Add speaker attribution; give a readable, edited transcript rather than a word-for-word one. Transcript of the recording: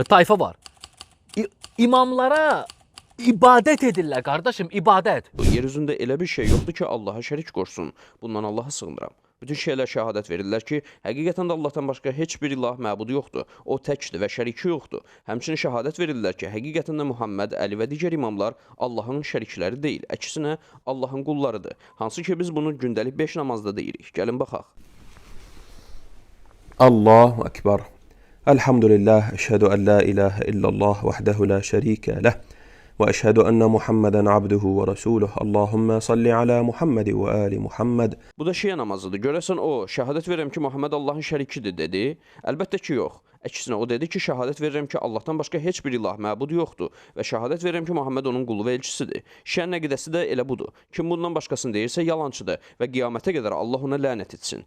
Speaker 1: tayfa var. İmamlara ibadət edirlər qardaşım, ibadət.
Speaker 2: Yer üzündə elə bir şey yoxdur ki, Allaha şərik qoşsun. Bundan Allaha sığınıram. Bütün şeylər şəhadət verirlər ki, həqiqətən də Allahdan başqa heç bir ilah məbudu yoxdur. O təkdir və şəriki yoxdur. Həmçinin şəhadət verirlər ki, həqiqətən də Muhammed, Əli və digər imamlar Allahın şərikləri deyil, əksinə Allahın qullarıdır. Hansı ki biz bunu gündəlik 5 namazda deyirik. Gəlin baxaq.
Speaker 3: Allahu Ekber. Elhamdülillah, eşhedü en la ilahe illallah vahdehu la şerike leh ve eşhedü enne Muhammeden abduhu ve resuluh. Allahümme salli ala Muhammed ve ali Muhammed.
Speaker 2: Bu da şiə namazıdır. Görəsən o, şəhadət verirəm ki, Muhammed Allahın şərikidir dedi? Əlbəttə ki, yox. Əksinə o dedi ki, şəhadət verirəm ki, Allahdan başqa heç bir ilah məbud yoxdur və şəhadət verirəm ki, Muhammed onun qulu və elçisidir. Şiənin əqidəsi də elə budur. Kim bundan başqasını deyirsə yalançıdır və qiyamətə qədər Allah ona lənət etsin.